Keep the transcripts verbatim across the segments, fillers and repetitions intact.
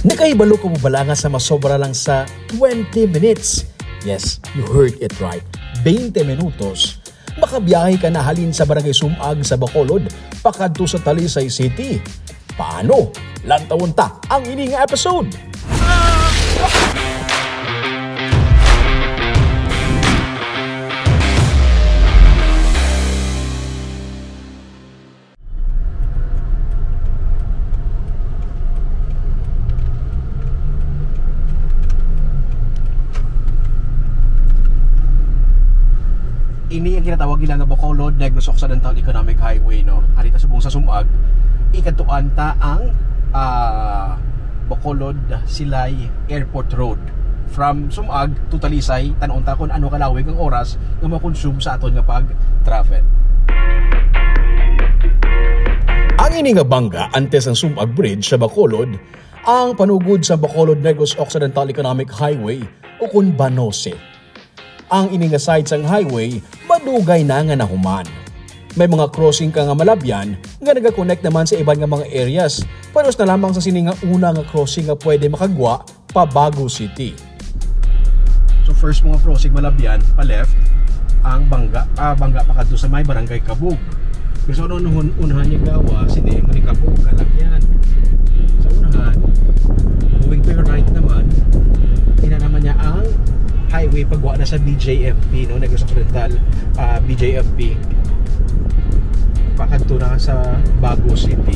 Nakahibalo ka mo bala nga sa masobra lang sa twenty minutes? Yes, you heard it right. Twenty minutos. Makabiyahe ka na halin sa Barangay Sumag sa Bacolod pakadto sa Talisay City. Paano? Lantawon ta ang ini nga episode. Ini ang ginatawag nila nga Bacolod Negros Occidental Economic Highway, no? Ari ta subong sa Sumag, ikadtuan ta ang, ah, Bacolod Silay Airport Road. From Sumag to Talisay, tan-on ta kung ano kalawig ang oras nga makonsume sa aton nga pag-travel. Ang ini nga bangga antes ang Sumag Bridge sa Bacolod, ang panugod sa Bacolod Negros Occidental Economic Highway, ukon Banose. Ang ini nga side sang highway madugay na nga nahuman. May mga crossing ka nga malabyan nga nagakonect naman sa iban nga mga areas, pareho na lamang sa sini nga una nga crossing nga pwede makagwa pa Bago City. So, first mo nga crossing malabyan pa left ang bangga, ah, bangga pa kadto sa may Barangay Kabug. Pero sa unahon, unahan niya gawa, sini mo ni Kabug, kalagyan. Sa unahan, going to your right naman, ina naman niya ang highway pagwa na sa B J M P, no? Negros Occidental, ah, B J M P. Pakadto na sa Bago City.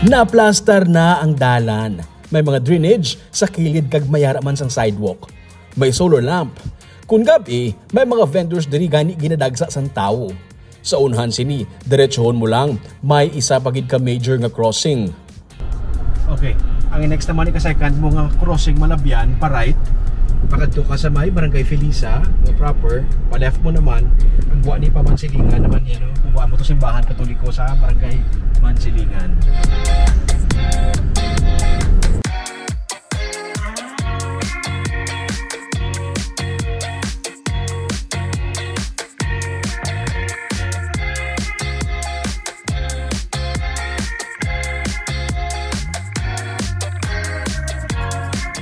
Naplastar na ang dalan. May mga drainage sa kilid kag may ara man sang sidewalk. May solar lamp. Kun gab-i, may mga vendors diri gani ginadagsa sang tawo. Sa unhan sini, diretsohon mo lang, may isa pa gid ka major nga crossing. Okay, ang next naman, ika-second mo nga crossing malabyan pa right, pakadto ka sa may Barangay Felisa nga proper, pa left mo naman, ang buwa ni pa Mansilingan naman yan, no? Ang buwa mo to simbahan Katoliko sa Barangay Mansilingan.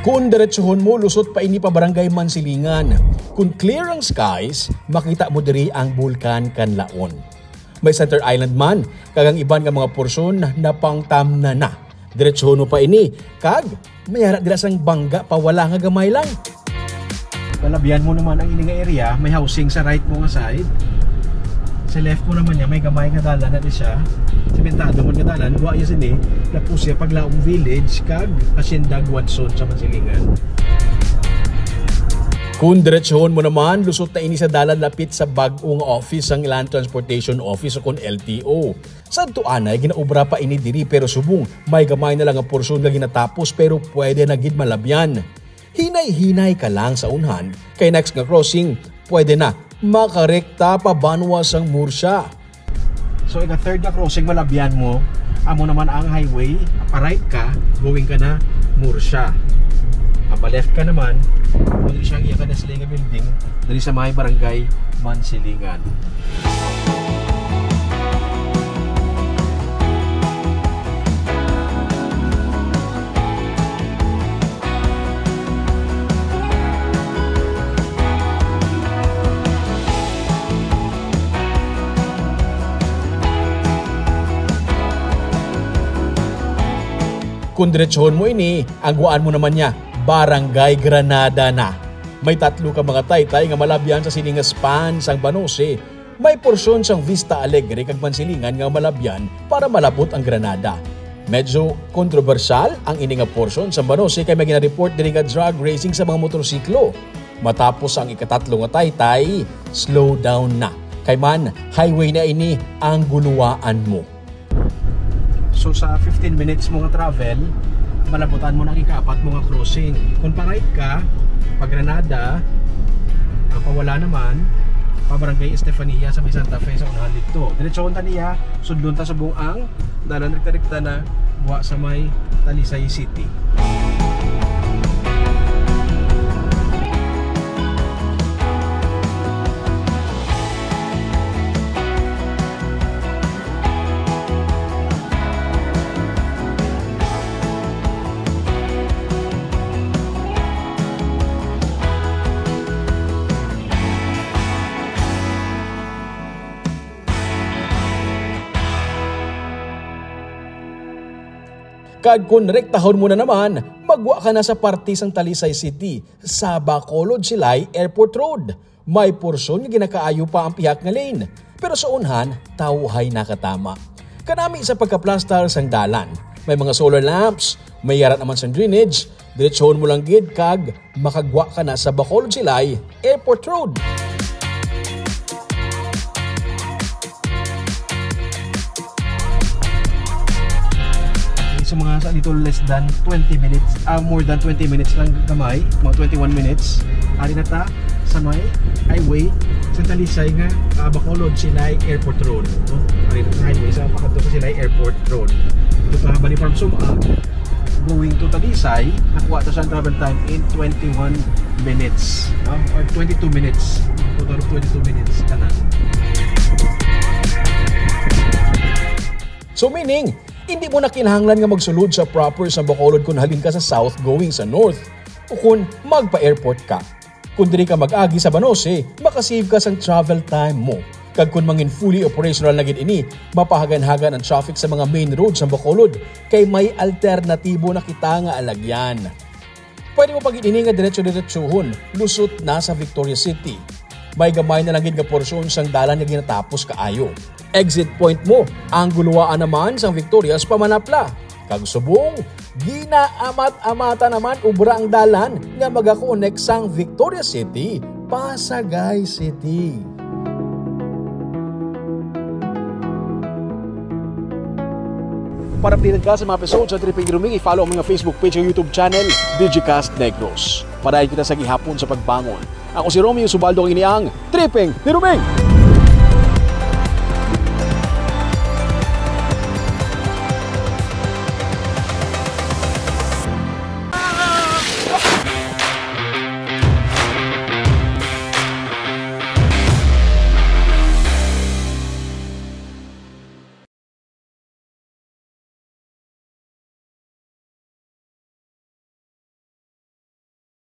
Kung diretsuhon mo, lusot pa ini pa Barangay Mansilingan. Kung clear ang skies, makita mo diri ang Bulkan Kanlaon. May Center Island man, kag ang iban nga mga porsyon napangtamna na. Diretsuhon mo pa ini, kag may ara dira sang bangga pa wala nga gamay lang. Malabyan mo naman ang ini nga area, may housing sa right mo nga side. Sa left mo naman niya, may gamay nga dalan na di siya. Sementado man nga dalan, wa iya sini, lapos siya Paglaom Village, kag Hacienda Guadson sa Mansilingan. Kung diretsuhon mo naman, lusot na ini sa dalan lapit sa bag-o nga office sang Land Transportation Office o kon L T O. Sadto anay ginaobra pa ini diri, pero subong may gamay na lang nga porsyon nga ginatapos, pero pwede na gid malabyan. Hinay-hinay ka lang sa unhan, kay next nga crossing, pwede na makarekta pa banwa sang Murcia. So, ika third nga crossing, malabyan mo, amo naman ang highway, pa right ka, going ka na Murcia. Ang pa left ka naman, diri siya ang iya ka na sila nga building, diri sa may barangay Mansilingan. Kung diretsohon mo ini, ang guwaan mo naman niya, Barangay Granada na. May tatlo ka mga taytay nga malabyan sa sini nga span sang Banose. May porsyon sang Vista Alegre kag Mansilingan nga malabyan para malabot ang Granada. Medyo kontrobersyal ang ini nga porsyon sang Banose kay may ginareport diri nga drag racing sa mga motorsiklo. Matapos ang ikatatlo nga taytay, slow down na. Kay man, highway na ini, ang guluwaan mo. So, sa fifteen minutes mo nga travel, malabutan mo na ang ikaapat mo nga crossing. Kung pa right ka, pa Granada, ang pawala naman, pa Barangay Estefania sa may Santa Fe sa unahan dito. Diretsohon ta niya, sudlon ta subong ang dalan rekta-rekta na buwa sa may Talisay City. Kag kon rektahon mo na naman, magwa ka na sa parte sang Talisay City, sa Bacolod Silay Airport Road. May porsyon nga ginakaayo pa ang pihak nga lane, pero sa unhan, tawhay nakatama. Kanami sa pagkaplastar sang dalan, may mga solar lamps, may yara naman sang drainage, diretsohon mo lang gid kag makagwa ka na sa Bacolod Silay Airport Road. Sa mga sa dito, less than twenty minutes, ah, more than twenty minutes lang gamay, mga twenty-one minutes. Ari na ta sa may highway sa Talisay nga, ah, Bacolod Silay Airport Road, no? Ari na sa highway sa pakadto sa Silay Airport Road. Ito pa, bali from Suma, going to Talisay, nakuha ta siya ang travel time in twenty-one minutes, no? Or twenty-two minutes. Total of twenty-two minutes ka na. So meaning, hindi mo na kinahanglan nga magsulod sa proper sa Bacolod kung halin ka sa south going sa north o kung magpa-airport ka. Kung diri ka mag-agi sa Banose, makasave ka sang travel time mo. Kag kung mangin fully operational na gid ini, mapahagan-hagan ang traffic sa mga main road sa Bacolod, kay may alternatibo na kita nga alagyan. Pwede mo pa gid ini nga diretso-diretsohon, lusot na sa Victorias City. May gamay na lang gid nga porsyon sang dalan nga ginatapos kaayo. Exit point mo, ang guluwaan naman sang Victorias pa Manapla. Kag subong, ginaamat-amata naman ubra ang dalan nga magakonek sang Victorias City pa Sagay City. Para updated ka sa mga episode sa Tripping Ruming, i-follow ang mga Facebook page ug YouTube channel, Digicast Negros. Padayon kita sa gihapon sa pagbangon. Ako si Romeo Subaldo, ang ini ang Tripping ni Ruming!